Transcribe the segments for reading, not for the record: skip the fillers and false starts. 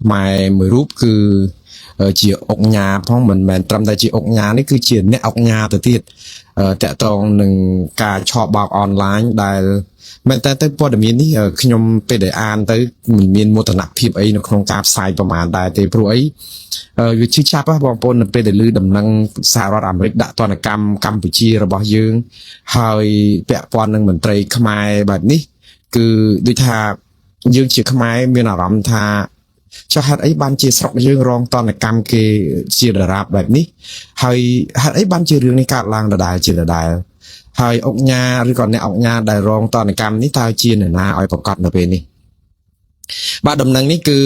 ខ្មែរមួយរូបគឺជាអុកញ៉ាផងមិនមែនត្រឹមតែជាអុកញ៉ានេះគឺជាអ្នកអុកញ៉ាទៅទៀតតាក់ទងនឹងការឆបោកអនឡាញដែលមែនតើទៅព័ត៌មាននេះខ្ញុំពេលដែលអានទៅមិនមានមោទនភាពអីនៅក្នុងការផ្សាយប្រហែលដែរទេព្រោះអីវាឈឺចាប់ហ៎បងប្អូននៅពេលដែលឮដំណឹងសហរដ្ឋអាមេរិកដាក់ទណ្ឌកម្មកម្ពុជារបស់យើងហើយពាក់ព័ន្ធនឹងមន្ត្រីខ្មែរបែបនេះគឺដូចថាយើងជាខ្មែរមានអារម្មណ៍ថាចុះហេតុអីបានជាស្រុកយើងរងទណ្ឌកម្មគេជាដរាបបែបនេះហើយហេតុអីបានជារឿងនេះកើតឡើងដដែលជាដដែលហើយអុកញ៉ាឬក៏អ្នកអុកញ៉ាដែលរងទណ្ឌកម្មនេះតើជានរណាឲ្យប្រកាសនៅពេលនេះបាទដំណឹងនេះគឺ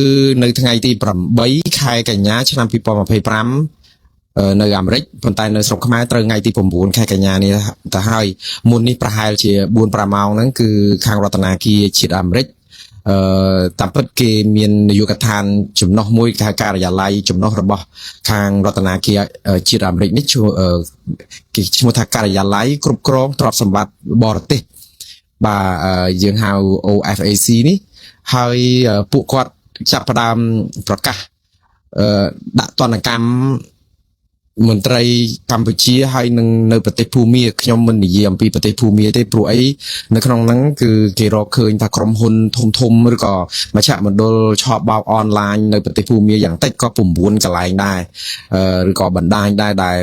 នៅថ្ងៃទី8ខែកញ្ញាឆ្នាំ2025នៅអាមេរិកប៉ុន្តែនៅស្រុកខ្មែរត្រូវថ្ងៃទី9ខែកញ្ញានេះទៅហើយមុននេះប្រហែលជា4 5ម៉ោងហ្នឹងគឺខាងរដ្ឋាភិបាលជាតិអាមេរិកអឺតាមពិតគេមាននយោបាយកឋានចំណុះមួយគេហៅការិយាល័យចំណុះរបស់ខាងរដ្ឋាភិបាលជាតិអាមេរិកនេះគេឈ្មោះថាការិយាល័យគ្រប់គ្រងទ្រព្យសម្បត្តិបរទេសបាទយើងហៅ OFAC នេះហើយពួកគាត់ចាប់ផ្ដើមប្រកាសដាក់ទណ្ឌកម្មមន្ត្រីកម្ពុជាហើយនឹងនៅប្រទេសភូមាខ្ញុំមិននិយាយអំពីប្រទេសភូមាទេព្រោះអីនៅក្នុងហ្នឹងគឺគេរកឃើញថាក្រុមហ៊ុនធំធំឬក៏មជ្ឈមណ្ឌលឆបបោកអនឡាញនៅប្រទេសភូមាយ៉ាងតិចក៏9កន្លែងដែរឬក៏បណ្ដាញដែរដែល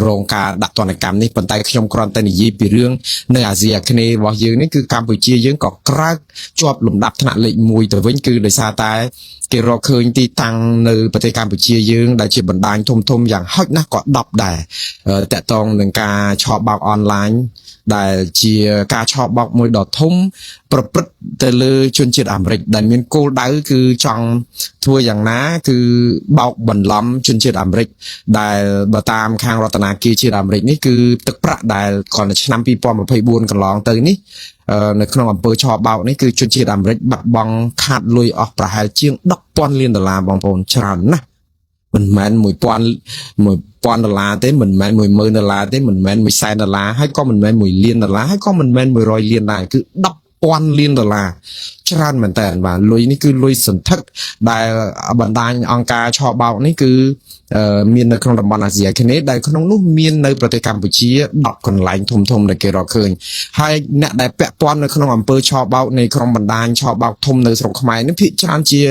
រងការដាក់ទណ្ឌកម្មនេះប៉ុន្តែខ្ញុំគ្រាន់តែនិយាយពីរឿងនៅអាស៊ីអាគ្នេយ៍របស់យើងនេះគឺកម្ពុជាយើងក៏ក្រើកជាប់លំដាប់ថ្នាក់លេខ1ទៅវិញគឺដោយសារតែគេរកឃើញទីតាំងនៅប្រទេសកម្ពុជាយើងដែលជាបណ្ដាញធំធំយ៉ាងហោចណាស់ក៏10ដែរតាក់ទងនឹងការឆបោកអនឡាញដែលជាការឆបោកមួយដ៏ធំប្រព្រឹត្តទៅលើជនជាតិអាមេរិកដែលមានគោលដៅគឺចង់ធ្វើយ៉ាងណាគឺបោកបន្លំជនជាតិអាមេរិកដែលបើតាមខាងរដ្ឋាភិបាលជាតិអាមេរិកនេះគឺទឹកប្រាក់ដែលគ្រាន់តែឆ្នាំ2024កន្លងទៅនេះនៅក្នុងអំពើឆបោកនេះគឺជនជាតិអាមេរិកបាត់បង់ខាតលុយអស់ប្រហែលជាង10,000លានដុល្លារបងប្អូនច្រើនណាស់មិនមែន1000 1000ដុល្លារទេមិនមែន10000ដុល្លារទេមិនមែន100,000ដុល្លារហើយក៏មិនមែន1លានដុល្លារហើយក៏មិនមែន100លានដែរគឺ10,000លានដុល្លារច្រើនមែនតើបាទលុយនេះគឺលុយសន្ធឹកដែលបណ្ដាញអង្គការឆបោកនេះគឺមាននៅក្នុងតំបន់អាស៊ីអាគ្នេយ៍ដែលក្នុងនោះមាននៅប្រទេសកម្ពុជា10កន្លែងធំធំដែលគេរកឃើញហើយអ្នកដែលពាក់ព័ន្ធនៅក្នុងអំពើឆបោកនៃក្រុមបណ្ដាញឆបោកធំនៅស្រុកខ្មែរនេះភាគច្រើនជា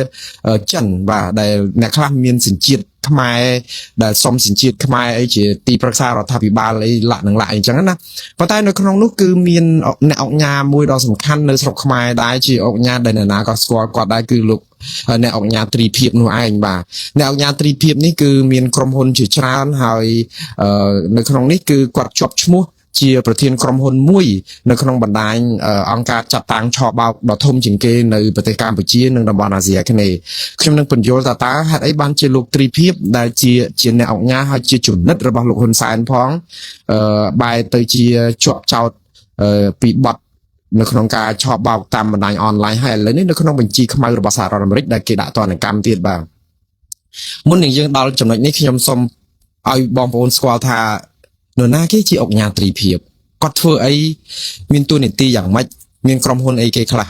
ចិនបាទដែលអ្នកខ្លះមានសញ្ជាតិខ្មែរដែលសុំសញ្ជាតិខ្មែរអីជាទីប្រឹក្សារដ្ឋាភិបាលអីលាក់នឹងលាក់អីចឹងណាប៉ុន្តែនៅក្នុងនោះគឺមានអ្នកអុកញ៉ាមួយដ៏សំខាន់នៅស្រុកខ្មែរដែរជាអុកញ៉ាដែលនរណាក៏ស្គាល់គាត់ដែរគឺលោកអ្នកអុកញ៉ាទ្រីភិបនោះឯងបាទអ្នកអុកញ៉ាទ្រីភិបនេះគឺមានក្រុមហ៊ុនជាច្រើនហើយនៅក្នុងនេះគឺគាត់ជាប់ឈ្មោះជាប្រធានក្រុមហ៊ុនមួយនៅក្នុងបណ្ដាញអង្គការចាត់តាំងឆបោកដ៏ធំជាងគេនៅប្រទេសកម្ពុជានិងតំបន់អាស៊ីអាគ្នេយ៍ខ្ញុំនឹងពន្យល់ថាតើហេតុអីបានជាលោកទ្រីភិបដែលជាអ្នកអុកញ៉ាហើយជាចំណិតរបស់លោកហ៊ុនសែនផងបែរទៅជាជាប់ចោតពីបទនៅក្នុងការឆបោកតាមបណ្ដាញអនឡាញហើយឥឡូវនេះនៅក្នុងបញ្ជីខ្មៅរបស់សហរដ្ឋអាមេរិកដែលគេដាក់ទណ្ឌកម្មទៀតបាទមុននឹងយើងដល់ចំណុចនេះខ្ញុំសូមឲ្យបងប្អូនស្គាល់ថានរណាគេជាអុកញ៉ាទ្រីភិបគាត់ធ្វើអីមានតួនាទីយ៉ាងម៉េចមានក្រុមហ៊ុនអីគេខ្លះ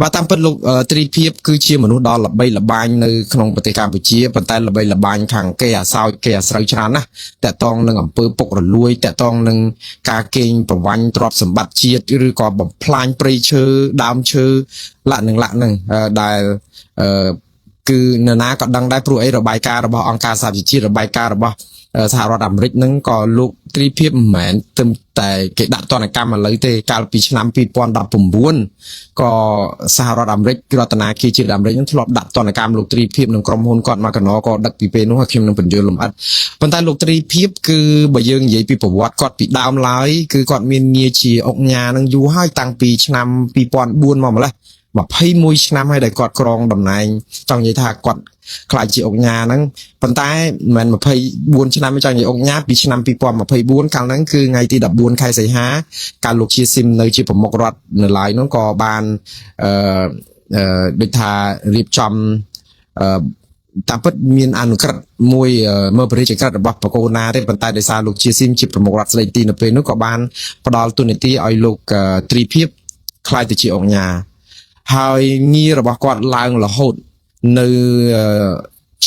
បាទតាមពិតលោកទ្រីភិបគឺជាមនុស្សដ៏ល្បីល្បាញនៅក្នុងប្រទេសកម្ពុជាប៉ុន្តែល្បីល្បាញខាងគេអាសោចគេអាស្រូវច្រើនណាស់តាក់ទងនឹងអំពើពុករលួយតាក់ទងនឹងការកេងប្រវ័ញ្ចទ្រព្យសម្បត្តិជាតិឬក៏បំផ្លាញព្រៃឈើដើមឈើលាក់នឹងលាក់នឹងដែលគឺនរណាក៏ដឹងដែរព្រោះអីរបាយការណ៍របស់អង្គការសហប្រជាជាតិរបាយការណ៍របស់សហរដ្ឋអាមេរិកហ្នឹងក៏លោកទ្រីភិបមិនមែនត្រឹមតែគេដាក់ទណ្ឌកម្មឥឡូវទេកាលពីឆ្នាំ2019ក៏សហរដ្ឋអាមេរិករដ្ឋាភិបាលជាតិអាមេរិកហ្នឹងធ្លាប់ដាក់ទណ្ឌកម្មលោកទ្រីភិបនិងក្រុមហ៊ុនគាត់មកកណក៏ដឹកពីពេលនោះហើយខ្ញុំនឹងបញ្យល់លម្អិតប៉ុន្តែលោកទ្រីភិបគឺបើយើងនិយាយពីប្រវត្តិគាត់ពីដើមឡើយគឺគាត់មានងារជាអុកញ៉ានឹងយូរហើយតាំងពីឆ្នាំ2004មកម្លេះ21ឆ្នាំហើយដែលគាត់ក្រងតំណែងចង់និយាយថាគាត់ខ្លាចជាអុកញ៉ាហ្នឹងប៉ុន្តែមិនមែន24ឆ្នាំទេចង់និយាយអុកញ៉ាពីឆ្នាំ2024កាលហ្នឹងគឺថ្ងៃទី14ខែសីហាកាលលោកជាស៊ីមនៅជាប្រមុខរដ្ឋនៅឡើយហ្នឹងក៏បានអឺដូចថារៀបចំអឺតាមពិតមានអនុក្រឹត្យមួយមើលព្រះរាជក្រឹត្យរបស់បកូណាទេប៉ុន្តែដោយសារលោកជាស៊ីមជាប្រមុខរដ្ឋស្ដីទីនៅពេលនោះក៏បានផ្ដល់ទូនាទីឲ្យលោកទ្រីភិបក្លាយទៅជាអុកញ៉ាហើយងាររបស់គាត់ឡើងរហូត នៅ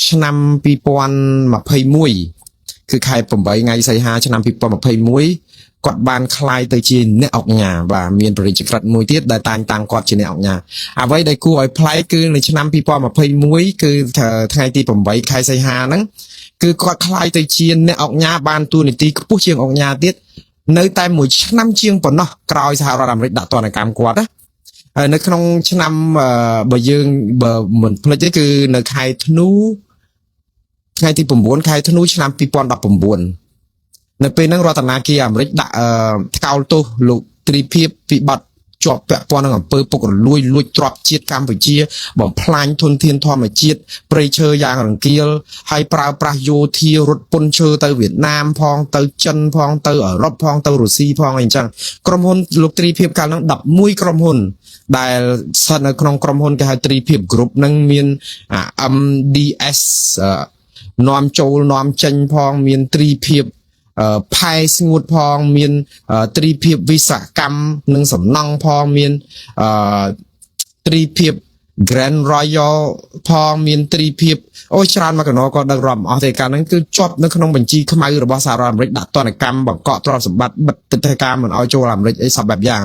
ឆ្នាំ2021គឺខែ8ថ្ងៃសីហាឆ្នាំ2021គាត់បានក្លាយទៅជាអ្នកអុកញ៉ាបាទមានព្រះរាជក្រឹត្យមួយទៀតដែលតែងតាំងគាត់ជាអ្នកអុកញ៉ាអ្វីដែលគួរឲ្យប្លែកគឺនៅឆ្នាំ2021គឺថ្ងៃទី8ខែសីហាហ្នឹងគឺគាត់ក្លាយទៅជាអ្នកអុកញ៉ាបានតួនាទីខ្ពស់ជាងអុកញ៉ាទៀតនៅតែមួយឆ្នាំជាងប៉ុណ្ណោះក្រោយសហរដ្ឋអាមេរិកដាក់ទណ្ឌកម្មគាត់ណាហើយនៅក្នុងឆ្នាំបើយើងបើមិនភ្លេចទេគឺនៅខែធ្នូថ្ងៃទី9ខែធ្នូឆ្នាំ2019នៅពេលហ្នឹងរដ្ឋាភិបាលអាមេរិកដាក់ថ្កោលទោសលោកទ្រីភិបពីបទជាប់ពាក់ព័ន្ធនឹងអំពើពុករលួយលួចទ្រព្យជាតិកម្ពុជាបំផ្លាញធនធានធម្មជាតិព្រៃឈើយ៉ាងរង្គាលហើយប្រើប្រាស់យោធារត់ពន្ធឈើទៅវៀតណាមផងទៅចិនផងទៅអឺរ៉ុបផងទៅរុស្ស៊ីផងអីចឹងក្រុមហ៊ុនលោកទ្រីភិបកាលហ្នឹង11ក្រុមហ៊ុនដែលស្ថិតនៅក្នុងក្រុមហ៊ុនគេហៅទ្រីភិប Group ហ្នឹងមានអា MDS នាំចូលនាំចេញផងមានទ្រីភិបផែស្ងួតផងមានទ្រីភិបវិស្វកម្មនិងសំណង់ផងមានទ្រីភិប Grand Royal ផងមានទ្រីភិបអូច្រើនមកកណោក៏ដឹករាប់មិនអស់ទេកាលហ្នឹងគឺជាប់នៅក្នុងបញ្ជីខ្មៅរបស់សហរដ្ឋអាមេរិកដាក់ទណ្ឌកម្មបង្កកទ្រព្យសម្បត្តិបិទទិដ្ឋាការមិនឲ្យចូលអាមេរិកអីសពបែបយ៉ាង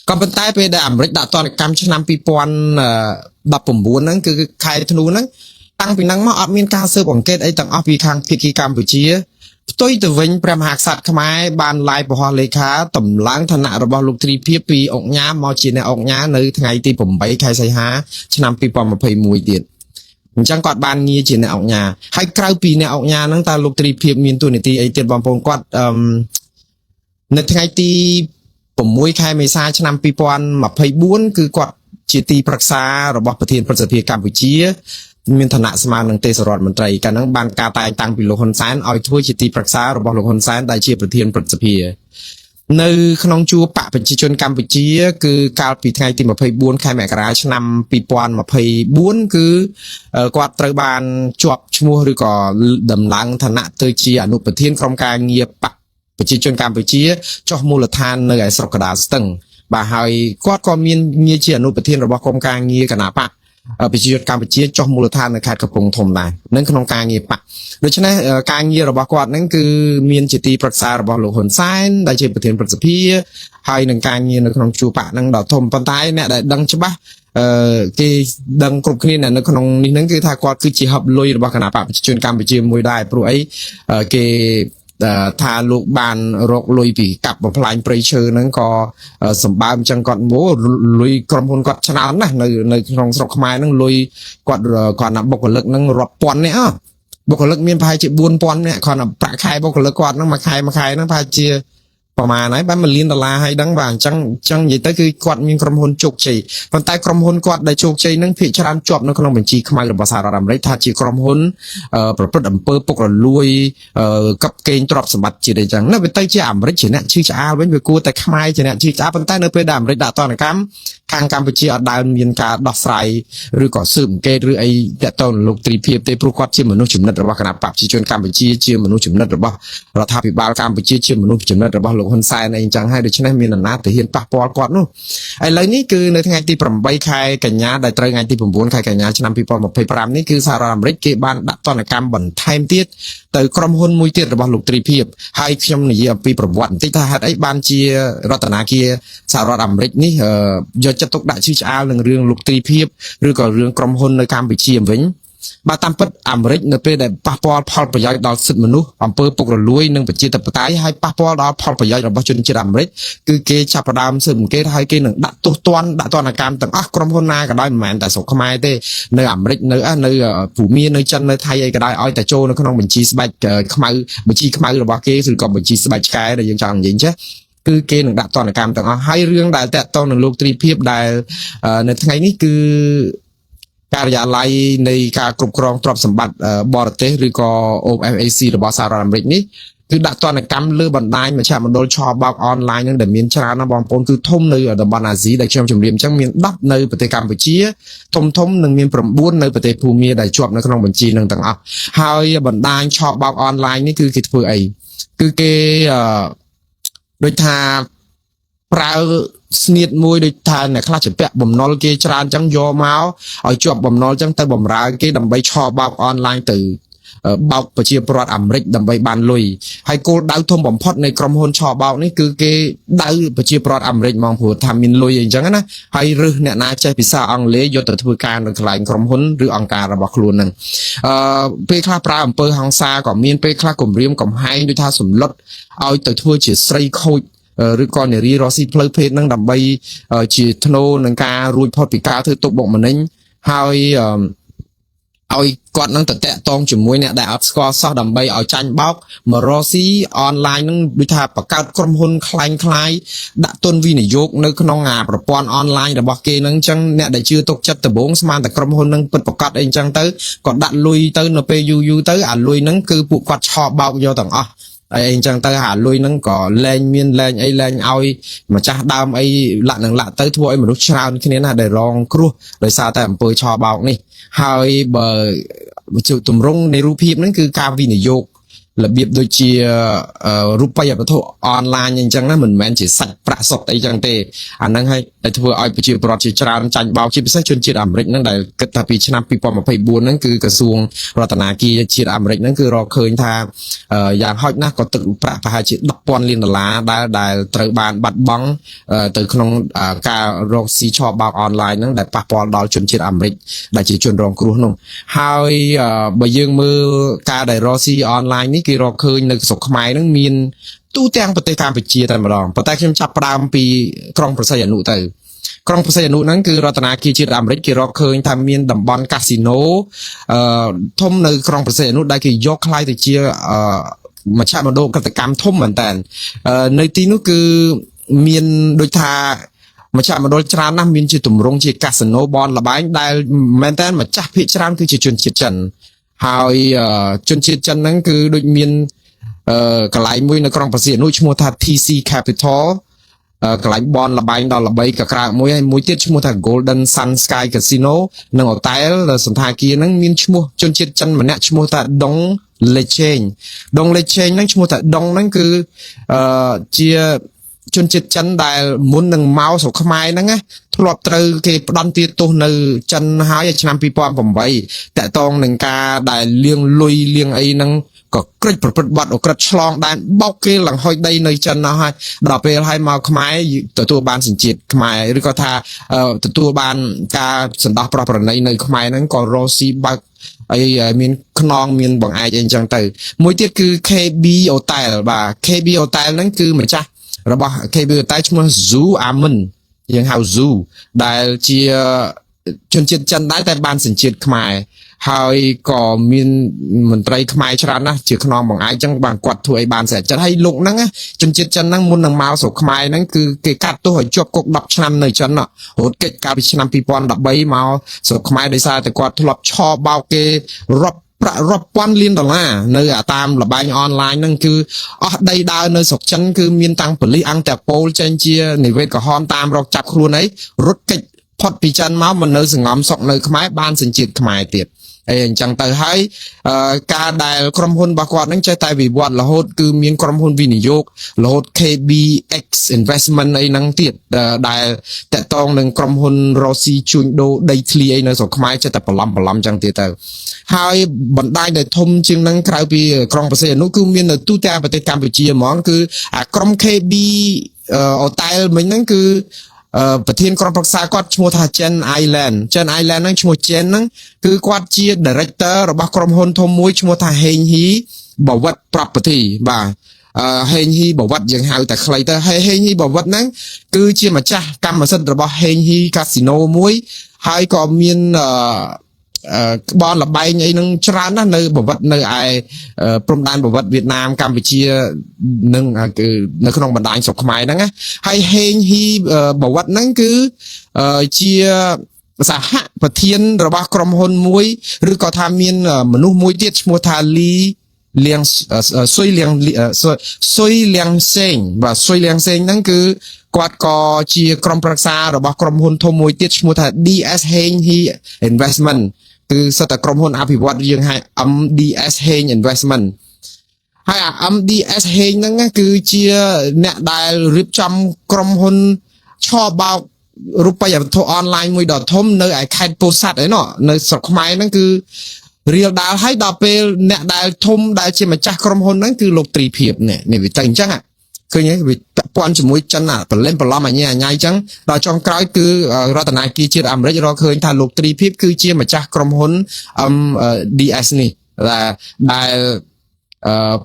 ក៏ប៉ុន្តែពេលដែលអាមេរិកដាក់ទណ្ឌកម្មឆ្នាំ2019ហ្នឹងគឺខែធ្នូហ្នឹងតាំងពីហ្នឹងមកអត់មានការស៊ើបអង្កេតអីទាំងអស់ពីខាងភាគីកម្ពុជាផ្ទុយទៅវិញព្រះមហាក្សត្រខ្មែរបានឡាយបង្ហោះលេខាតម្លើងឋានៈរបស់លោកទ្រីភិបពីអុកញ៉ាមកជាអ្នកអុកញ៉ានៅថ្ងៃទី8ខែសីហាឆ្នាំ2021ទៀតអញ្ចឹងគាត់បានងារជាអ្នកអុកញ៉ាហើយក្រៅពីអ្នកអុកញ៉ាហ្នឹងតើលោកទ្រីភិបមានតួនាទីអីទៀតបងប្អូនគាត់អឺនៅថ្ងៃទី6ខែមេសាឆ្នាំ2024គឺគាត់ជាទីប្រឹក្សារបស់ប្រធានព្រឹទ្ធសភាកម្ពុជាមានឋានៈស្មើនឹងទេសរដ្ឋមន្ត្រីកាលហ្នឹងបានការតែងតាំងពីលោកហ៊ុនសែនឲ្យធ្វើជាទីប្រឹក្សារបស់លោកហ៊ុនសែនដែលជាប្រធានព្រឹទ្ធសភានៅក្នុងជួរបកប្រជាជនកម្ពុជាគឺកាលពីថ្ងៃទី24ខែមករាឆ្នាំ2024គឺគាត់ត្រូវបានជាប់ឈ្មោះឬក៏ដំឡើងឋានៈទៅជាអនុប្រធានក្រុមការងារបកប្រជាជនកម្ពុជាចុះមូលដ្ឋាននៅឯស្រុកកណ្ដាលស្ទឹងបាទហើយគាត់ក៏មានងារជាអនុប្រធានរបស់ក្រុមការងារគណៈបកប្រជាជនកម្ពុជាចុះមូលដ្ឋាននៅខេត្តកំពង់ធំដែរនឹងក្នុងការងារបកដូច្នេះការងាររបស់គាត់ហ្នឹងគឺមានជាទីប្រឹក្សារបស់លោកហ៊ុនសែនដែលជាប្រធានព្រឹទ្ធសភាហើយនឹងការងារនៅក្នុងជួរបកហ្នឹងដ៏ធំប៉ុន្តែអ្នកដែលដឹងច្បាស់គេដឹងគ្រប់គ្នានៅក្នុងនេះហ្នឹងគឺថាគាត់គឺជាហឹបលុយរបស់គណៈបកប្រជាជនកម្ពុជាមួយដែរព្រោះអីគេថាលោកបានរកលុយពីកាប់បំផ្លាញព្រៃឈើហ្នឹងក៏សម្បើមអញ្ចឹងគាត់មកលុយក្រុមហ៊ុនគាត់ច្រើនណាស់នៅក្នុងស្រុកខ្មែរហ្នឹងលុយគាត់គាត់ណាបុគ្គលិកហ្នឹងរាប់ពាន់នាក់បុគ្គលិកមានប្រហែលជា4000នាក់គាត់ណាប្រាក់ខែបុគ្គលិកគាត់ហ្នឹងមួយខែមួយខែហ្នឹងប្រហែលជាប្រហែលហើយបាន1លានដុល្លារហើយដឹងបាទអញ្ចឹងអញ្ចឹងនិយាយទៅគឺគាត់មានក្រុមហ៊ុនជោគជ័យប៉ុន្តែក្រុមហ៊ុនគាត់ដែលជោគជ័យហ្នឹងភាគច្រើនជាប់នៅក្នុងបញ្ជីខ្មៅរបស់សហរដ្ឋអាមេរិកថាជាក្រុមហ៊ុនប្រព្រឹត្តអំពើពុករលួយកັບកេងទ្រព្យសម្បត្តិជាតិអីចឹងនៅវាទៅជាអាមេរិកជាអ្នកឈឺឆ្អាលវិញវាគួរតែខ្មែរជាអ្នកឈឺឆ្អាលប៉ុន្តែនៅពេលដែលអាមេរិកដាក់ទណ្ឌកម្មខាងកម្ពុជាអត់ដែលមានការដោះស្រាយឬក៏ស៊ើបអង្កេតឬអីតាក់ទងនឹងលោកទ្រីភិបទេព្រោះគាត់ជាមនុស្សចំណិតរបស់គណៈបកប្រជាជនកម្ពុជាជាមនុស្សចំណិតរបស់រដ្ឋាភិបាលកម្ពុជាជាមនុស្សចំណិតរបស់លោកហ៊ុនសែនអីចឹងហើយដូច្នេះមាននរណាទៅហ៊ានប៉ះពាល់គាត់នោះឥឡូវនេះគឺនៅថ្ងៃទី8ខែកញ្ញាដែលត្រូវថ្ងៃទី9ខែកញ្ញាឆ្នាំ2025នេះគឺសហរដ្ឋអាមេរិកគេបានដាក់ទណ្ឌកម្មបន្ថែមទៀតទៅក្រុមហ៊ុនមួយទៀតរបស់លោកទ្រីភិបហើយខ្ញុំនិយាយអំពីប្រវត្តិបន្តិចថាហេតុអីបានជារដ្ឋាភិបាលសហរដ្ឋអាមេរិកនេះយកចិត្តទុកដាក់ឈឺឆ្អាលនឹងរឿងលោកទ្រីភិបឬក៏រឿងក្រុមហ៊ុននៅកម្ពុជាវិញបាទតាមពិតអាមេរិកនៅពេលដែលប៉ះពាល់ផលប្រយោជន៍ដល់សិទ្ធិមនុស្សអំពើពុករលួយនិងប្រជាធិបតេយ្យហើយប៉ះពាល់ដល់ផលប្រយោជន៍របស់ជនជាតិអាមេរិកគឺគេចាប់ផ្ដើមស៊ើបអង្កេតហើយគេនឹងដាក់ទោសទណ្ឌដាក់ទណ្ឌកម្មទាំងអស់ក្រុមហ៊ុនណាក៏ដោយមិនមែនតែស្រុកខ្មែរទេនៅអាមេរិកនៅភូមានៅចិននៅថៃអីក៏ដោយឲ្យតែចូលនៅក្នុងបញ្ជីស្បែកខ្មៅបញ្ជីខ្មៅរបស់គេឬក៏បញ្ជីស្បែកឆ្កែដែលយើងចង់និយាយចេះគឺគេនឹងដាក់ទណ្ឌកម្មទាំងអស់ហើយរឿងដែលតាក់ទងនឹងលោកទ្រីភិបដែលនៅថ្ងៃនេះគឺការិយាល័យនៃការគ្រប់គ្រងទ្រព្យសម្បត្តិបរទេសឬក៏ OFAC របស់សហរដ្ឋអាមេរិកនេះគឺដាក់ទណ្ឌកម្មលើបណ្ដាញមជ្ឈមណ្ឌលឆបោកអនឡាញនឹងដែលមានច្រើនណាស់បងប្អូនគឺធំនៅតំបន់អាស៊ីដែលខ្ញុំជម្រាបអញ្ចឹងមាន10នៅប្រទេសកម្ពុជាធំធំនិងមាន9នៅប្រទេសភូមាដែលជាប់នៅក្នុងបញ្ជីនឹងទាំងអស់ហើយបណ្ដាញឆបោកអនឡាញនេះគឺគេធ្វើអីគឺគេដូចថាប្រើ ស្នៀតមួយដូចថាអ្នកខ្លះជំពាក់បំណុលគេច្រើនចឹងយកមកឲ្យជាប់បំណុលចឹងទៅបំរើគេដើម្បីឆបោកអនឡាញទៅបោកប្រជាពលរដ្ឋអាមេរិកដើម្បីបានលុយហើយគោលដៅធំបំផុតនៃក្រុមហ៊ុនឆបោកនេះគឺគេដៅប្រជាពលរដ្ឋអាមេរិកហ្មងព្រោះថាមានលុយអីចឹងណាហើយរើសអ្នកណាចេះភាសាអង់គ្លេសយកទៅធ្វើការនៅកន្លែងក្រុមហ៊ុនឬអង្គការរបស់ខ្លួនហ្នឹងអឺពេលខ្លះប្រើអំពើហិង្សាក៏មានពេលខ្លះគំរាមកំហែងដូចថាសម្លុតឲ្យទៅធ្វើជាស្រីខូចឬក៏នារីរស់ស៊ីផ្លូវភេទហ្នឹងដើម្បីជាធ្នូនឹងការរួចផុតពីការធ្វើទុកបុកម្នេញហើយឲ្យគាត់នឹងទៅតាក់ទងជាមួយអ្នកដែលអត់ស្គាល់សោះដើម្បីឲ្យចាញ់បោកមករកស៊ីអនឡាញនឹងដូចថាបង្កើតក្រុមហ៊ុនក្លែងក្លាយដាក់ទុនវិនិយោគនៅក្នុងអាប្រព័ន្ធអនឡាញរបស់គេនឹងអញ្ចឹងអ្នកដែលជឿទុកចិត្តដំបូងស្មានតែក្រុមហ៊ុននឹងពិតប្រាកដអីអញ្ចឹងទៅក៏ដាក់លុយទៅនៅពេលយូរយូរទៅអាលុយហ្នឹងគឺពួកគាត់ឆបោកយកទាំងអស់អីអញ្ចឹងទៅអាលុយហ្នឹងក៏លែងមានលែងអីលែងឲ្យម្ចាស់ដើមអីលាក់នឹងលាក់ទៅធ្វើឲ្យមនុស្សច្រើនគ្នាណាស់ដែលរងគ្រោះដោយសារតែអំពើឆបោកនេះហើយបើទម្រង់នៃរូបភាពហ្នឹងគឺការវិនិយោគរបៀបដូចជារូបិយវត្ថុអនឡាញអញ្ចឹងណាមិនមែនជាសាច់ប្រាក់សុទ្ធអីចឹងទេអាហ្នឹងហើយដែលធ្វើឲ្យប្រជាពលរដ្ឋជាច្រើនចាញ់បោកជាពិសេសជនជាតិអាមេរិកហ្នឹងដែលគិតថាពីឆ្នាំ2024ហ្នឹងគឺក្រសួងរដ្ឋាភិបាលជាតិអាមេរិកហ្នឹងគឺរកឃើញថាយ៉ាងហោចណាស់ក៏ទឹកប្រាក់ប្រហែលជា10,000លានដុល្លារដែលដែលត្រូវបានបាត់បង់ទៅក្នុងការរកស៊ីឆបោកអនឡាញហ្នឹងដែលប៉ះពាល់ដល់ជនជាតិអាមេរិកដែលជាជនរងគ្រោះនោះហើយបើយើងមើលការដែលរកស៊ីអនឡាញនេះគេរកឃើញនៅស្រុកខ្មែរហ្នឹងមានទូទាំងប្រទេសកម្ពុជាតែម្ដងប៉ុន្តែខ្ញុំចាប់ផ្ដើមពីក្រុងព្រះសីហនុទៅក្រុងព្រះសីហនុហ្នឹងគឺរដ្ឋាភិបាលជាតិអាមេរិកគេរកឃើញថាមានតំបន់កាស៊ីណូអឺធំនៅក្រុងព្រះសីហនុដែលគេយកក្លាយទៅជាអឺមជ្ឈមណ្ឌលកតកម្មធំមែនតើនៅទីនោះគឺមានដូចថាមជ្ឈមណ្ឌលច្រើនណាស់មានជាទម្រង់ជាកាស៊ីណូបនលបែងដែលមែនតើម្ចាស់ភាគច្រើនគឺជាជនជាតិចិនហើយជនជាតិចិនហ្នឹងគឺដូចមាន កន្លែងមួយនៅក្រុងព្រះសីហនុឈ្មោះថា TC Capital កន្លែងបនលបែងដល់ល្បីកក្រើកមួយហើយមួយទៀតឈ្មោះថា Golden Sun Sky Casino និងអូតែលសន្តាគារហ្នឹងមានឈ្មោះជនជាតិចិនម្នាក់ឈ្មោះថាដុងលេឆេងដុងលេឆេងហ្នឹងឈ្មោះថាដុងហ្នឹងគឺអឺជាជនជាតិចិនដែលមុននឹងមកស្រុកខ្មែរហ្នឹងណាធ្លាប់ត្រូវគេផ្ដន្ទាទោសនៅចិនហើយឆ្នាំ2008តាក់ទងនឹងការដែលលាងលុយលាងអីហ្នឹងក៏ក្រិចប្រព្រឹត្តបទអក្រិតឆ្លងដែនបោកគេឡើងហុយដីនៅចិននោះហើយដល់ពេលហើយមកខ្មែរទទួលបានសញ្ជាតិខ្មែរឬក៏ថាទទួលបានការសន្តោសប្រោះប្រណីនៅខ្មែរហ្នឹងក៏រកស៊ីបើកអីមានខ្នងមានបង្អែកអីអញ្ចឹងទៅមួយទៀតគឺ KB Hotel បាទ KB Hotel ហ្នឹងគឺម្ចាស់របស់ KB Hotel ឈ្មោះ Zu Amin យើងហៅ Zu ដែលជាជនជាតិចិនដែរតែបានសញ្ជាតិខ្មែរហើយក៏មានមន្ត្រីខ្មែរច្រើនណាស់ជាខ្នងបង្អែកចឹងបានគាត់ធ្វើឲ្យបានស្រេចចិត្តហើយលោកហ្នឹងជនជាតិចិនហ្នឹងមុននឹងមកស្រុកខ្មែរហ្នឹងគឺគេកាត់ទោសឲ្យជាប់គុក10ឆ្នាំនៅចិនរត់គេចកាលពីឆ្នាំ2013មកស្រុកខ្មែរដោយសារតែគាត់ធ្លាប់ឆបោកគេរាប់ប្រាក់រាប់ពាន់លានដុល្លារនៅអាតាមលបែងអនឡាញហ្នឹងគឺអស់ដីដើរនៅស្រុកចិនគឺមានតាំងប៉ូលីសអង្គតាប៉ូលចេញជានិវេតក្រហមតាមរកចាប់ខ្លួនអីរត់គេចផុតពីចិនមកមកនៅសង្ងំសុកនៅខ្មែរបានសញ្ជាតិខ្មែរទៀតអីអញ្ចឹងទៅហើយការដែលក្រុមហ៊ុនរបស់គាត់ហ្នឹងចេះតែវិវត្តរហូតគឺមានក្រុមហ៊ុនវិនិយោគរហូត KBX Investment អីហ្នឹងទៀតដែលតាក់ទងនឹងក្រុមហ៊ុនរ៉ូស៊ីជួញដូរដីធ្លីអីនៅស្រុកខ្មែរចេះតែបន្លំបន្លំចឹងទៀតទៅហើយបណ្ដាញដែលធំជាងហ្នឹងក្រៅពីក្រុងព្រះសីហនុគឺមាននៅទូទាំងប្រទេសកម្ពុជាហ្មងគឺអាក្រុម KB អូតែលមិញហ្នឹងគឺប្រធានក្រុមប្រឹក្សាគាត់ឈ្មោះថា Chen Island Chen Island ហ្នឹងឈ្មោះ Chen ហ្នឹងគឺគាត់ជា director របស់ក្រុមហ៊ុនធំមួយឈ្មោះថា Heng Hi បវិត Property បាទអឺហេងហ៊ីបវិតយើងហៅតែខ្លីទៅហេងហ៊ីបវិតហ្នឹងគឺជាម្ចាស់កម្មសិទ្ធិរបស់ហេងហ៊ីកាស៊ីណូមួយហើយក៏មានអឺក្បនលបែងអីហ្នឹងច្រើនណាស់នៅបវិតនៅឯព្រំដែនបវិតវៀតណាមកម្ពុជានឹងគឺនៅក្នុងបណ្ដាញស្រុកខ្មែរហ្នឹងណាហើយហេងហ៊ីបវិតហ្នឹងគឺជាសហប្រធានរបស់ក្រុមហ៊ុនមួយឬក៏ថាមានមនុស្សមួយទៀតឈ្មោះថាលីលៀងសុយលៀងសុយលៀងសេងបាទសុយលៀងសេងហ្នឹងគឺគាត់ក៏ជាក្រុមប្រឹក្សារបស់ក្រុមហ៊ុនធំមួយទៀតឈ្មោះថា DS Heng He Investment គឺសិតតែក្រុមហ៊ុនអភិវឌ្ឍយើងហៅ MDS Heng Investment ហើយអា MDS Heng ហ្នឹងគឺជាអ្នកដែលរៀបចំក្រុមហ៊ុន ឆបោករូបិយវត្ថុអនឡាញមួយដ៏ធំនៅឯខេត្តពោធិ៍សាត់ឯណោះនៅស្រុកខ្មែរហ្នឹងគឺរៀលដាលហើយដល់ពេលអ្នកដែលធំដែលជាម្ចាស់ក្រុមហ៊ុនហ្នឹងគឺលោកទ្រីភិបនេះនេះវាទៅអញ្ចឹងឃើញទេវាពាក់ព័ន្ធជាមួយចិនអាប្រឡែមប្រឡំអញ្ញាអញ្ញៃអញ្ចឹងដល់ចុងក្រោយគឺរដ្ឋាភិបាលជាតិអាមេរិករកឃើញថាលោកទ្រីភិបគឺជាម្ចាស់ក្រុមហ៊ុន MDS នេះដែល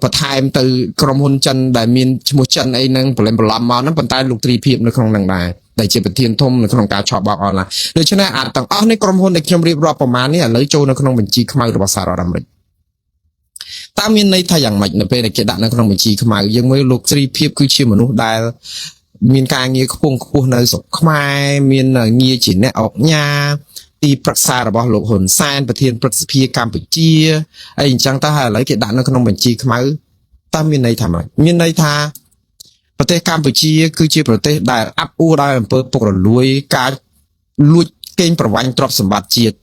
បន្ថែមទៅក្រុមហ៊ុនចិនដែលមានឈ្មោះចិនអីហ្នឹងប្រឡែមប្រឡំមកហ្នឹងប៉ុន្តែលោកទ្រីភិបនៅក្នុងហ្នឹងដែរដែលជាប្រធានធំនៅក្នុងការឆបោកអនឡាញដូច្នេះអាទាំងអស់នេះក្រុមហ៊ុនដែលខ្ញុំរៀបរាប់ប្រមាណនេះឥឡូវចូលនៅក្នុងបញ្ជីខ្មៅរបស់សហរដ្ឋអាមេរិកតើមានន័យថាយ៉ាងម៉េចនៅពេលដែលគេដាក់នៅក្នុងបញ្ជីខ្មៅយើងមើលលោកទ្រីភិបគឺជាមនុស្សដែលមានការងារខ្ពង់ខ្ពស់នៅស្រុកខ្មែរមានងារជាអ្នកអុកញ៉ាទីប្រឹក្សារបស់លោកហ៊ុនសែនប្រធានព្រឹទ្ធសភាកម្ពុជាអីអញ្ចឹងតើហើយឥឡូវគេដាក់នៅក្នុងបញ្ជីខ្មៅតើមានន័យថាម៉េចមានន័យថាប្រទេសកម្ពុជាគឺជាប្រទេសដែលអាប់អួរដោយអំពើពុករលួយការលួចកេងប្រវ័ញ្ចទ្រព្យសម្បត្តិជាតិ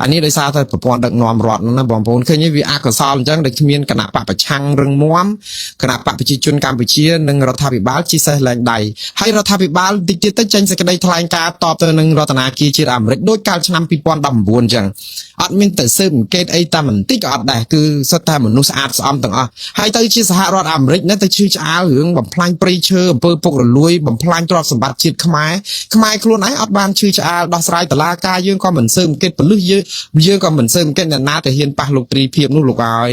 អានេះដោយសារតែប្រព័ន្ធដឹកនាំរដ្ឋហ្នឹងណាបងប្អូនឃើញទេវាអកុសលអញ្ចឹងដែលគ្មានគណៈបកប្រឆាំងរឹងមាំគណៈបកប្រជាជនកម្ពុជានិងរដ្ឋាភិបាលជាសេះលែងដៃហើយរដ្ឋាភិបាលតិចទៀតទៅចេញសេចក្តីថ្លែងការណ៍តបទៅនឹងរដ្ឋាភិបាលជាតិអាមេរិកដោយកាលឆ្នាំ2019អញ្ចឹងអត់មានទៅស៊ើបអង្កេតអីតែបន្តិចក៏អត់ដែរគឺសុទ្ធតែមនុស្សស្អាតស្អំទាំងអស់ហើយទៅជាសហរដ្ឋអាមេរិកណាទៅឈឺឆ្អាលរឿងបំផ្លាញព្រៃឈើអំពើពុករលួយបំផ្លាញទ្រព្យសម្បត្តិជាតិខ្មែរខ្មែរខ្លួនឯងអត់បានឈឺឆ្អាលដោះស្រាយតឡាការយើងក៏មិនស៊ើបអង្កេតពលិសយើងយើងក៏មិនស៊ើបអង្កេតអ្នកណាទៅហ៊ានប៉ះលោកទ្រីភិបនោះលោកឲ្យ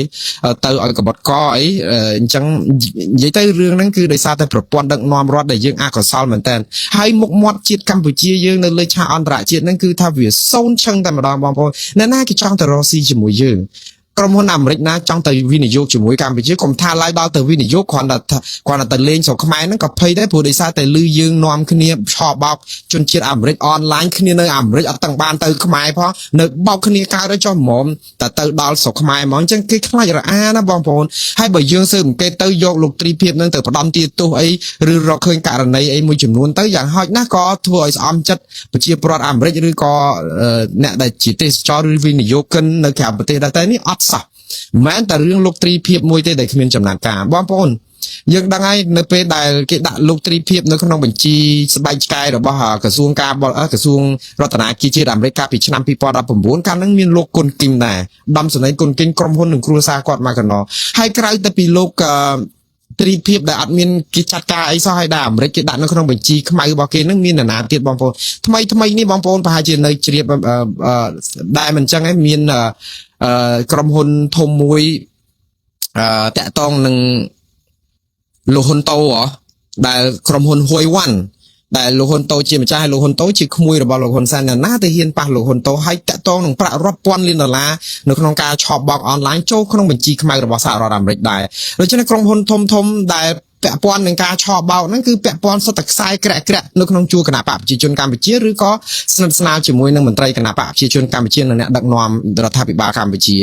ទៅឲ្យកបត់កអីអញ្ចឹងនិយាយទៅរឿងហ្នឹងគឺដោយសារតែប្រព័ន្ធដឹកនាំរដ្ឋដែលយើងអកុសលមែនតើហើយមុខមាត់ជាតិកម្ពុជាយើងនៅលើឆាកអន្តរជាតិហ្នឹងគឺថាវាសូន្យឈឹងតែម្ដងបងប្អូនអ្នកណាគេចង់ទៅរកស៊ីជាមួយយើងក្រុមហ៊ុនអាមេរិកណាចង់ទៅវិនិយោគជាមួយកម្ពុជាកុំថាឡើយដល់ទៅវិនិយោគគ្រាន់តែគ្រាន់តែទៅលេងស្រុកខ្មែរហ្នឹងក៏ភ័យដែរព្រោះដោយសារតែលឺយើងនាំគ្នាឆបោកជនជាតិអាមេរិកអនឡាញគ្នានៅអាមេរិកអត់ទាំងបានទៅខ្មែរផងនៅបោកគ្នាកើតទៅចុះហ្មងតែទៅដល់ស្រុកខ្មែរហ្មងអញ្ចឹងគេខ្លាចរអាណាបងប្អូនហើយបើយើងស៊ើបអង្កេតទៅយកលោកទ្រីភិបហ្នឹងទៅផ្ដំទាទោសអីឬរកឃើញករណីអីមួយចំនួនទៅយ៉ាងហោចណាស់ក៏ធ្វើឲ្យស្អំចិត្តប្រជាពលរដ្ឋអាមេរិកឬក៏អ្នកដែលជាទេសចរឬវិនិយោគិននៅក្រៅប្រទេសដែរតែនេះអត់សោះមិនមែនតែរឿងលោកទ្រីភិបមួយទេដែលគ្មានចំណាត់ការបងប្អូនយើងដឹងហើយនៅពេលដែលគេដាក់លោកទ្រីភិបនៅក្នុងបញ្ជីស្បែកឆ្កែរបស់ក្រសួងការបរក្រសួងរដ្ឋាភិបាលជាតិអាមេរិកកាលពីឆ្នាំ2019កាលហ្នឹងមានលោកគុណគីមដែរដំសនីគុណគីមក្រុមហ៊ុននិងគ្រួសារគាត់មកកណ្ដោហើយក្រៅទៅពីលោកទ្រីភិបដែលអត់មានគេចាត់ការអីសោះហើយដែលអាមេរិកគេដាក់នៅក្នុងបញ្ជីខ្មៅរបស់គេនឹងមាននរណាទៀតបងប្អូនថ្មីថ្មីនេះបងប្អូនប្រហែលជានៅជ្រាបដែរមិនចឹងឯងមានក្រុមហ៊ុនធំមួយតាក់តងនឹងលោកហ៊ុនតូហ៎ដែលក្រុមហ៊ុនហួយវ៉ាន់ដែលលោកហ៊ុនតូជាម្ចាស់ហើយលោកហ៊ុនតូជាក្មួយរបស់លោកហ៊ុនសែនណាទៅហ៊ានប៉ះលោកហ៊ុនតូហើយតាក់ទងនឹងប្រាក់រាប់ពាន់លានដុល្លារនៅក្នុងការឆបោកអនឡាញចូលក្នុងបញ្ជីខ្មៅរបស់សហរដ្ឋអាមេរិកដែរដូច្នេះក្រុមហ៊ុនធំធំដែលពាក់ព័ន្ធនឹងការឆបោកហ្នឹងគឺពាក់ព័ន្ធសុទ្ធតែខ្សែក្រាក់ក្រាក់នៅក្នុងជួរគណៈបកប្រជាជនកម្ពុជាឬក៏ស្និទ្ធស្នាលជាមួយនឹងមន្ត្រីគណៈបកប្រជាជនកម្ពុជានិងអ្នកដឹកនាំរដ្ឋាភិបាលកម្ពុជា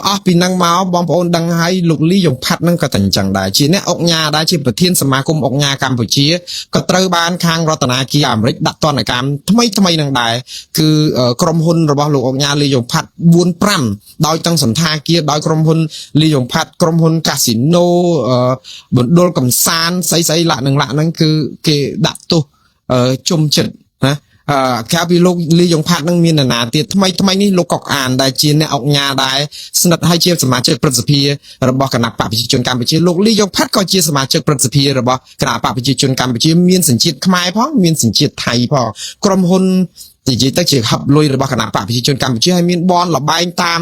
អស់ពីហ្នឹងមកបងប្អូនដឹងហើយលោកលីយ៉ុងផាត់ហ្នឹងក៏តែអញ្ចឹងដែរជាអ្នកអុកញ៉ាដែរជាប្រធានសមាគមអុកញ៉ាកម្ពុជាក៏ត្រូវបានខាងរដ្ឋាភិបាលអាមេរិកដាក់ទណ្ឌកម្មថ្មីថ្មីនឹងដែរគឺក្រុមហ៊ុនរបស់លោកអុកញ៉ាលីយ៉ុងផាត់4 5ដោយទាំងសន្តាគារដោយក្រុមហ៊ុនលីយ៉ុងផាត់ក្រុមហ៊ុនកាស៊ីណូបណ្ដុលកំសាន្តស្អីស្អីលាក់នឹងលាក់ហ្នឹងគឺគេដាក់ទោសជុំចិត្តណាក្រៅពីលោកលីយ៉ុងផាត់នឹងមាននរណាទៀតថ្មីថ្មីនេះលោកកុកអានដែលជាអ្នកអុកញ៉ាដែរស្និទ្ធហើយជាសមាជិកព្រឹទ្ធសភារបស់គណៈបកប្រជាជនកម្ពុជាលោកលីយ៉ុងផាត់ក៏ជាសមាជិកព្រឹទ្ធសភារបស់គណៈបកប្រជាជនកម្ពុជាមានសញ្ជាតិខ្មែរផងមានសញ្ជាតិថៃផងក្រុមហ៊ុននិយាយទៅជាហឹបលុយរបស់គណៈបកប្រជាជនកម្ពុជាហើយមានបនលបែងតាម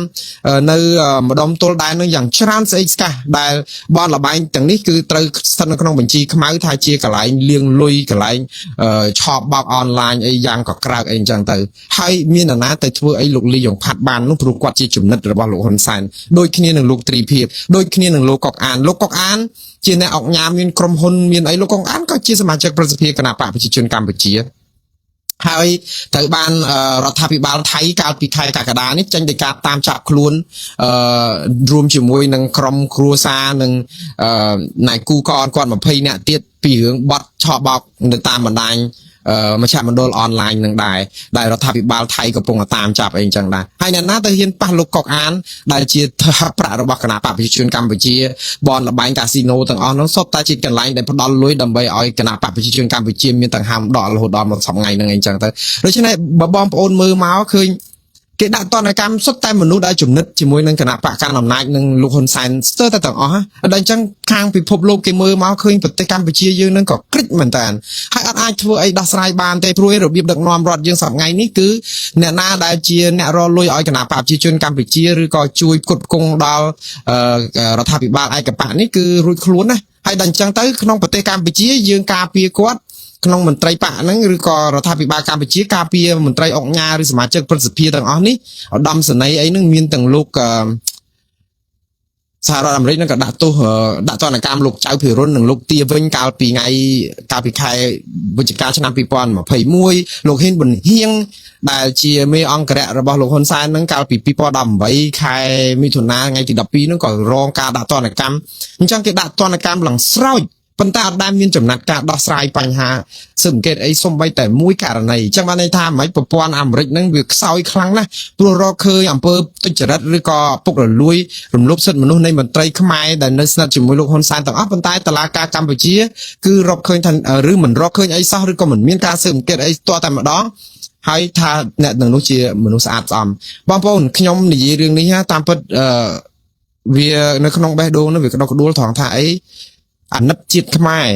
នៅម្ដុំទល់ដែននឹងយ៉ាងច្រើនស្អេកស្កះដែលបនលបែងទាំងនេះគឺត្រូវស្ថិតនៅក្នុងបញ្ជីខ្មៅថាជាកន្លែងលាងលុយកន្លែងឆបបោកអនឡាញអីយ៉ាងក៏ក្រើកអីអញ្ចឹងទៅហើយមាននរណាទៅធ្វើអីលោកលីយ៉ុងផាត់បាននោះព្រោះគាត់ជាចំណិតរបស់លោកហ៊ុនសែនដូចគ្នានឹងលោកទ្រីភិបដូចគ្នានឹងលោកកុកអានលោកកុកអានជាអ្នកអុកញ៉ាមានក្រុមហ៊ុនមានអីលោកកុកអានក៏ជាសមាជិកព្រឹទ្ធសភាគណៈបកប្រជាជនកម្ពុជាហើយត្រូវបានរដ្ឋាភិបាលថៃកាលពីខែកក្កដានេះចេញដីកាតាមចាប់ខ្លួនរួមជាមួយនឹងក្រុមគ្រួសារនិងណៃគូកនគាត់20នាក់ទៀតពីរឿងបត់ឆបោកនៅតាមបណ្ដាញ មជ្ឈមណ្ឌលអនឡាញនឹងដែរដែលរដ្ឋាភិបាលថៃកំពុងតែតាមចាប់អីអញ្ចឹងដែរហើយអ្នកណាទៅហ៊ានប៉ះលោកកុកអានដែលជាប្រាក់របស់គណៈបកប្រជាជនកម្ពុជាបនលបែងកាស៊ីណូទាំងអស់នោះសុទ្ធតែជាកន្លែងដែលផ្ដល់លុយដើម្បីឲ្យគណៈបកប្រជាជនកម្ពុជាមានដង្ហើមដករហូតដល់មកសប្តាហ៍ថ្ងៃហ្នឹងអីអញ្ចឹងទៅដូច្នេះបើបងប្អូនមើលមកឃើញគេដាក់តនកម្មសុទ្ធតែមនុស្សដែលចំណិតជាមួយនឹងគណៈបកកណ្ដាលអំណាចនិងលោកហ៊ុនសែនស្ទើរតែទាំងអស់ដល់អញ្ចឹងខាងពិភពលោកគេមើលមកឃើញប្រទេសកម្ពុជាយើងនឹងក៏ក្រិចមែនតើហើយអត់អាចធ្វើអីដោះស្រាយបានទេព្រោះរបៀបដឹកនាំរដ្ឋយើងសប្តាហ៍ថ្ងៃនេះគឺអ្នកណាដែលជាអ្នករលុយឲ្យគណៈបកប្រជាជនកម្ពុជាឬក៏ជួយផ្គត់ផ្គង់ដល់រដ្ឋាភិបាលឯកបកនេះគឺរួចខ្លួនណាហើយដល់អញ្ចឹងទៅក្នុងប្រទេសកម្ពុជាយើងការពារគាត់ក្នុងមន្ត្រីបកហ្នឹងឬក៏រដ្ឋាភិបាលកម្ពុជាការពារមន្ត្រីអង្គការឬសមាជិកព្រឹទ្ធសភាទាំងអស់នេះឧត្តមសេនីយ៍អីហ្នឹងមានទាំងលោកសហរដ្ឋអាមេរិកហ្នឹងក៏ដាក់ទោសដាក់ទណ្ឌកម្មលោកចៅភិរុននិងលោកទាវិញកាលពីថ្ងៃកាលពីខែវិច្ឆិកាឆ្នាំ2021លោកហ៊ិនប៊ុនហៀងដែលជាមេអង្គរៈរបស់លោកហ៊ុនសែនហ្នឹងកាលពី2018ខែមិថុនាថ្ងៃទី12ហ្នឹងក៏រងការដាក់ទណ្ឌកម្មអញ្ចឹងគេដាក់ទណ្ឌកម្មឡើងស្រោចប៉ុន្តែអត់ដែលមានចំណាត់ការដោះស្រាយបញ្ហាស៊ើបអង្កេតអីសំបីតែមួយករណីអញ្ចឹងបានន័យថាមិនប្រព័ន្ធអាមេរិកហ្នឹងវាខ្សោយខ្លាំងណាស់ព្រោះរកឃើញអំពើទុច្ចរិតឬក៏ពុករលួយរំលោភសិទ្ធិមនុស្សនៃមន្ត្រីខ្មែរដែលនៅស្និទ្ធជាមួយលោកហ៊ុនសែនទាំងអស់ប៉ុន្តែតឡាការកម្ពុជាគឺរកឃើញថាឬមិនរកឃើញអីសោះឬក៏មិនមានការស៊ើបអង្កេតអីទាល់តែម្ដងហើយថាអ្នកទាំងនោះជាមនុស្សស្អាតស្អំបងប្អូនខ្ញុំនិយាយរឿងនេះតាមពិតអឺវានៅក្នុងបេះដូងនោះវាក្តុកក្តួលត្រង់ថាអីអាណិតជាតិខ្មែរ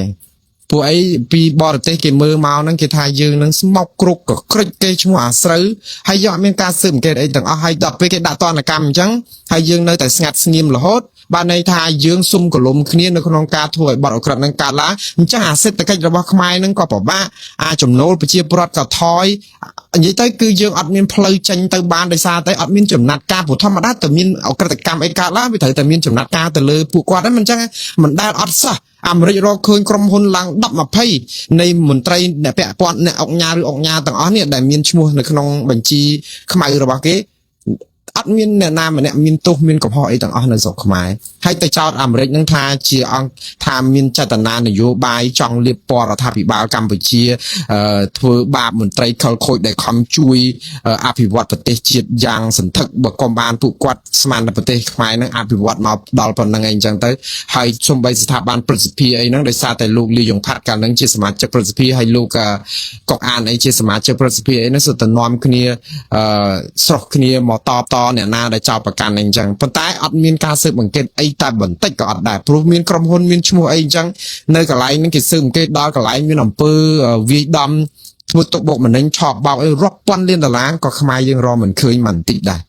ពួកអីពីបរទេសគេមើលមកហ្នឹងគេថាយើងនឹងស្មុកគ្រប់កក្រិចគេឈ្មោះអាស្រូវហើយយើងអត់មានការស៊ើបអង្កេតអីទាំងអស់ហើយដល់ពេលគេដាក់ទណ្ឌកម្មអញ្ចឹងហើយយើងនៅតែស្ងាត់ស្ងៀមរហូតបានន័យថាយើងសុំកលុំគ្នានៅក្នុងការធ្វើឲ្យបទអក្រិតនឹងកើតឡើងអញ្ចឹងអាសេដ្ឋកិច្ចរបស់ខ្មែរនឹងក៏ពិបាកអាចំណូលប្រជាពលរដ្ឋក៏ថយនិយាយទៅគឺយើងអត់មានផ្លូវចេញទៅបានដោយសារតែអត់មានចំណាត់ការព្រោះធម្មតាតែមានអក្រិតកម្មអីកើតឡើងវាត្រូវតែមានចំណាត់ការទៅលើពួកគាត់ហ្នឹងមិនអញ្ចឹងមិនដែលអត់សោះអាមេរិករកឃើញក្រុមហ៊ុនឡើង10 20នៃមន្ត្រីអ្នកពាក់ព័ន្ធអ្នកអង្គការឬអង្គការទាំងអស់នេះដែលមានឈ្មោះនៅក្នុងបញ្ជីខ្មៅរបស់គេអត់មានអ្នកណាម្នាក់មានទោសមានកំហុសអីទាំងអស់នៅស្រុកខ្មែរហើយទៅចោទអាមេរិកនឹងថាជាអង្គថាមានចេតនានយោបាយចង់លៀបពណ៌រដ្ឋាភិបាលកម្ពុជាធ្វើបាបមន្ត្រីខលខូចដែលខំជួយអភិវឌ្ឍប្រទេសជាតិយ៉ាងសន្ធឹកបើកុំបានពួកគាត់ស្មានតែប្រទេសខ្មែរនឹងអភិវឌ្ឍមកដល់ប៉ុណ្្នឹងឯងអញ្ចឹងទៅហើយសំបីស្ថាប័នព្រឹទ្ធសភាអីហ្នឹងដោយសារតែលោកលីយ៉ុងផាត់កាលហ្នឹងជាសមាជិកព្រឹទ្ធសភាហើយលោកកុកអានអីជាសមាជិកព្រឹទ្ធសភាអីហ្នឹងសុទ្ធតែនាំគ្នាស្រុះគ្នាមកតបតអ្នកណាដែលចោទប្រកាន់អីអញ្ចឹងប៉ុន្តែអត់មានការស៊ើបអង្កេតអីតែបន្តិចក៏អត់ដែរព្រោះមានក្រុមហ៊ុនមានឈ្មោះអីអញ្ចឹងនៅកន្លែងហ្នឹងគេស៊ើបអង្កេតដល់កន្លែងមានអំពើវាយដំធ្វើទុកបុកម្នេញឆក់បោកអីរាប់ពាន់លានដុល្លារក៏ខ្មែរយើងរកមិនឃើញមិនបន្តិចដែរ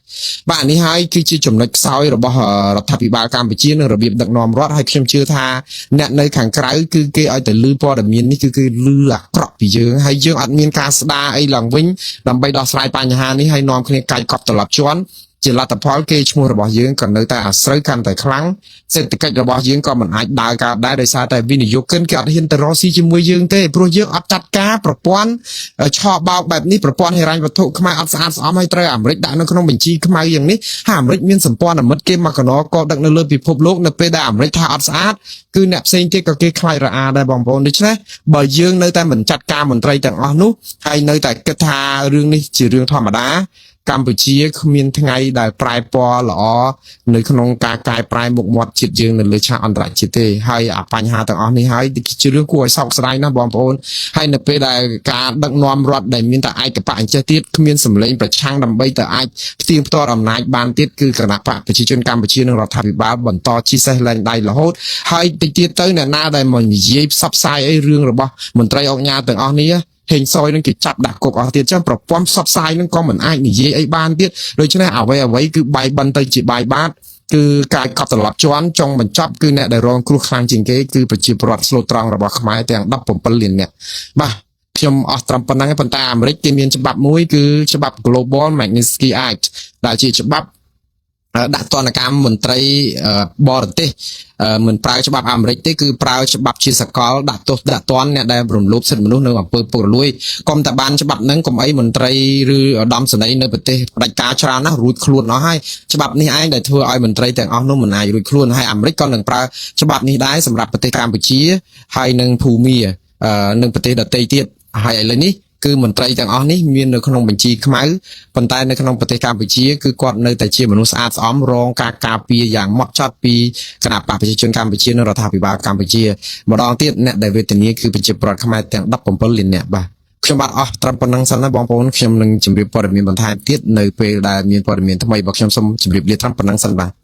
បាទនេះហើយគឺជាចំណុចខ្សោយរបស់រដ្ឋាភិបាលកម្ពុជានិងរបៀបដឹកនាំរដ្ឋហើយខ្ញុំជឿថាអ្នកនៅខាងក្រៅគឺគេឲ្យតែលឺព័ត៌មាននេះគឺគេលឺអាក្រក់ពីយើងហើយយើងអត់មានការស្ដារអីឡើងវិញដើម្បីដោះស្រាយបញ្ហានេះហើយនាំគ្នាកាយកប់ត្រឡប់ជន់ជាលទ្ធផលគេឈ្មោះរបស់យើងក៏នៅតែអាស្រូវកាន់តែខ្លាំងសេដ្ឋកិច្ចរបស់យើងក៏មិនអាចដើរកើតដែរដោយសារតែវិនិយោគិនគេអត់ហ៊ានទៅរកស៊ីជាមួយយើងទេព្រោះយើងអត់ចាត់ការប្រព័ន្ធឆបោកបែបនេះប្រព័ន្ធហិរញ្ញវត្ថុខ្មែរអត់ស្អាតស្អំហើយត្រូវអាមេរិកដាក់នៅក្នុងបញ្ជីខ្មៅយ៉ាងនេះហើយអាមេរិកមានសម្ព័ន្ធមិត្តគេមកកណកដឹកនៅលើពិភពលោកនៅពេលដែលអាមេរិកថាអត់ស្អាតគឺអ្នកផ្សេងទៀតក៏គេខ្លាចរអាដែរបងប្អូនដូច្នេះបើយើងនៅតែមិនចាត់ការមន្ត្រីទាំងអស់នោះហើយនៅតែគិតថារឿងនេះជារឿងធម្មតាកម្ពុជាគ្មានថ្ងៃដែលប្រែពណ៌ល្អនៅក្នុងការកែប្រែមុខមាត់ជាតិយើងនៅលើឆាកអន្តរជាតិទេហើយអាបញ្ហាទាំងអស់នេះហើយជារឿងគួរឲ្យសោកស្ដាយណាស់បងប្អូនហើយនៅពេលដែលការដឹកនាំរដ្ឋដែលមានតែឯកបកអញ្ចេះទៀតគ្មានសម្លេងប្រឆាំងដើម្បីទៅអាចផ្ទៀងផ្ទាត់អំណាចបានទៀតគឺគណៈបកប្រជាជនកម្ពុជានិងរដ្ឋាភិបាលបន្តជីសេះលែងដៃរហូតហើយតិចទៀតទៅអ្នកណាដែលមកនិយាយផ្សព្វផ្សាយអីរឿងរបស់មន្ត្រីអង្គការទាំងអស់នេះហេងសយនឹងគេចាប់ដាក់គុកអស់ទៀតចឹងប្រព័ន្ធផ្សព្វផ្សាយនឹងក៏មិនអាចនិយាយអីបានទៀតដូច្នេះអ្វីអ្វីគឺបាយបិណ្ឌទៅជាបាយបាតគឺការកប់ត្រឡប់ជន់ចុងបញ្ចប់គឺអ្នកដែលរងគ្រោះខ្លាំងជាងគេគឺប្រជាពលរដ្ឋស្លូតត្រង់របស់ខ្មែរទាំង17លាននាក់បាទខ្ញុំអស់ត្រឹមប៉ុណ្្នឹងឯងប៉ុន្តែអាមេរិកគេមានច្បាប់មួយគឺច្បាប់ Global Magnitsky Act ដែលជាច្បាប់ដាក់ទណ្ឌកម្មមន្ត្រីបរទេសមិនប្រើច្បាប់អាមេរិកទេគឺប្រើច្បាប់ជាសកលដាក់ទោសដាក់ទណ្ឌអ្នកដែលរំលោភសិទ្ធិមនុស្សនៅអំពើពុករលួយកុំតែបានច្បាប់ហ្នឹងកុំអីមន្ត្រីឬឧត្តមសេនីយ៍នៅប្រទេសផ្ដាច់ការច្រើនណាស់រួចខ្លួនអស់ហើយច្បាប់នេះឯងដែលធ្វើឲ្យមន្ត្រីទាំងអស់នោះមិនអាចរួចខ្លួនហើយអាមេរិកក៏នឹងប្រើច្បាប់នេះដែរសម្រាប់ប្រទេសកម្ពុជាហើយនិងភូមានិងប្រទេសដទៃទៀត ហើយឥឡូវនេះគឺមន្ត្រីទាំងអស់នេះមាននៅក្នុងបញ្ជីខ្មៅប៉ុន្តែនៅក្នុងប្រទេសកម្ពុជាគឺគាត់នៅតែជាមនុស្សស្អាតស្អំរងការការពារយ៉ាងម៉ត់ចត់ពីគណបក្សប្រជាជនកម្ពុជានិងរដ្ឋាភិបាលកម្ពុជាម្ដងទៀតអ្នកដែលវេទនាគឺប្រជាពលរដ្ឋខ្មែរទាំង17លាននាក់បាទខ្ញុំបាទអស់ត្រឹមប៉ុណ្ណឹងសិនណាបងប្អូនខ្ញុំនឹងជម្រាបព័ត៌មានបន្ថែមទៀតនៅពេលដែលមានព័ត៌មានថ្មីរបស់ខ្ញុំសូមជម្រាបលាត្រឹមប៉ុណ្ណឹងសិនបាទ។